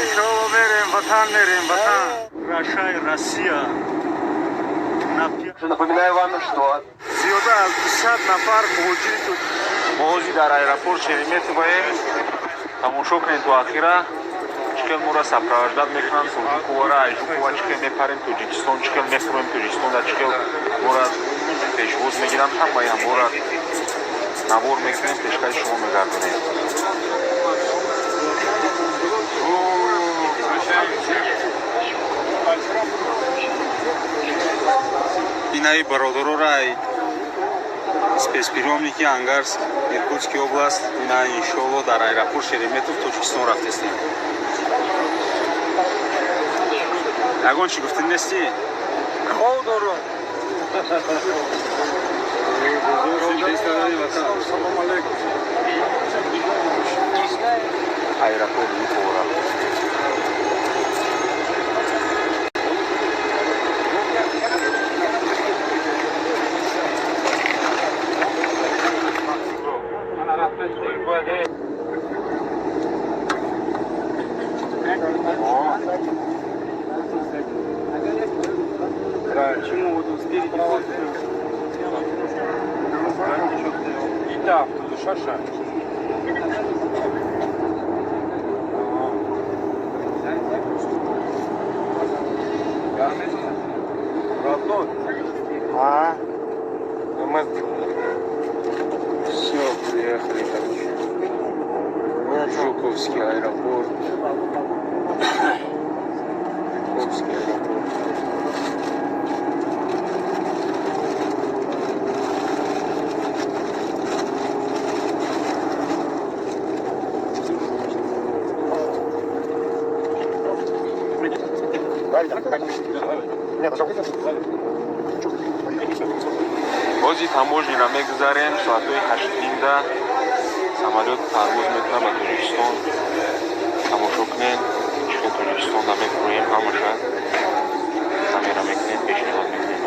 Иншоалло мерем, ватан мерем, ватан. Рашай Россия. Напоминаю вам, что Зиёда аз 200 нафар муҳоҷири мо ҳозир дар аэропорт Шереметьевоем. Тамошо кунед то ахира, чӣ хел моро сопровождать мекунанд Жуковара, ай Жукова чӣ хел мепарем Тоҷикистон, чӣ хел мефуроем Тоҷикистон, чӣ хел моро пешвоз мегиранд, ҳамаи ҳамора навор мекунем, пешкаши шумо мегардонем. Инаи бародарора ай спецприёмники Ангарск, Иркутский область, ина иншоалло дар аэропорт Шереметьево Тоҷикистон рафтестем. Ягон чӣ гуфтӣ нестӣ? Хов дорум. Салом алейкум. Аэропорт Жуковара. Почему вот спереди? Ита шаша. Родной. А? Все, приехали, короче. Жуковский аэропорт. Жуковский аэропорт. Ҳозир таможниро мегузарем, соатҳои 8:30-да самолёт парвоз мекунад ба Тоҷикистон. Тамошо кунед, чӣ хел Тоҷикистонда мефуроем, ҳамаша камера мекунем, пешниҳод мекунем.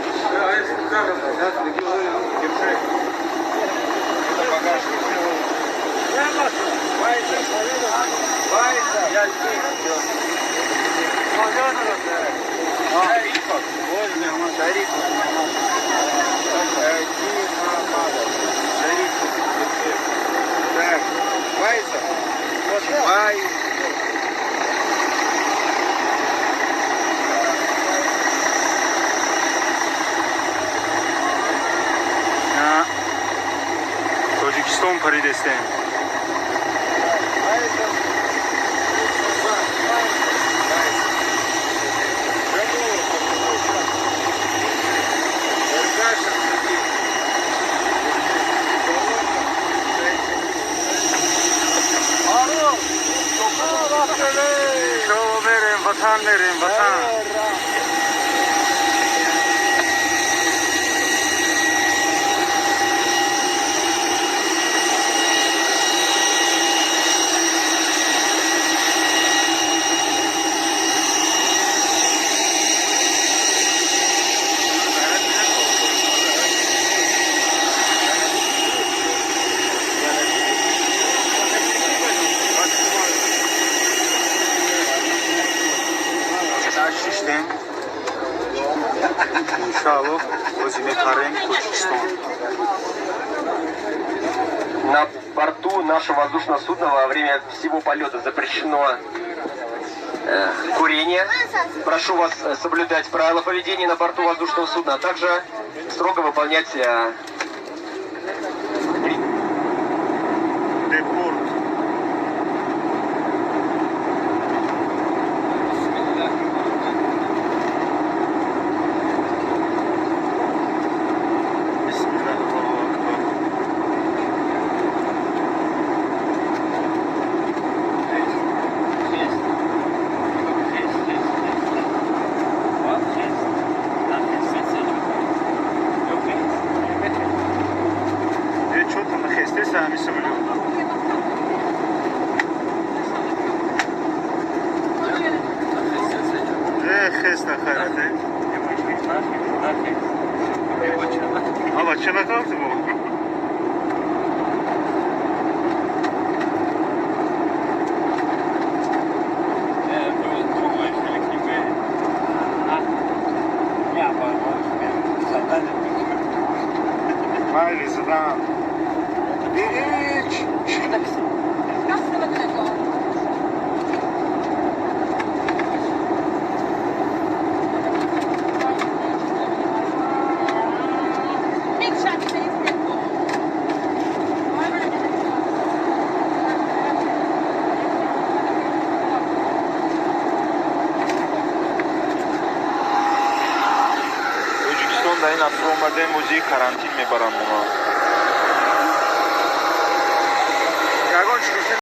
На Тоҷикистон паридестем. Иншоалло мерем, ватан мерем, ватан. Шиштем. Иншоалло ҳозир мепарем Тоҷикистон. На борту нашего воздушного судна во время всего полета запрещено курение. Прошу вас соблюдать правила поведения на борту воздушного судна, а также строго выполнять Депорт. Бисмиллах, Аллоҳу акбар. Е, чё там нахестеса ҳами самолёт? Е, хеста хайрат, е. А бача накалти бо? Майли задан. Тоҷикистон дар ин аср омадем, озии карантин мебарам мо.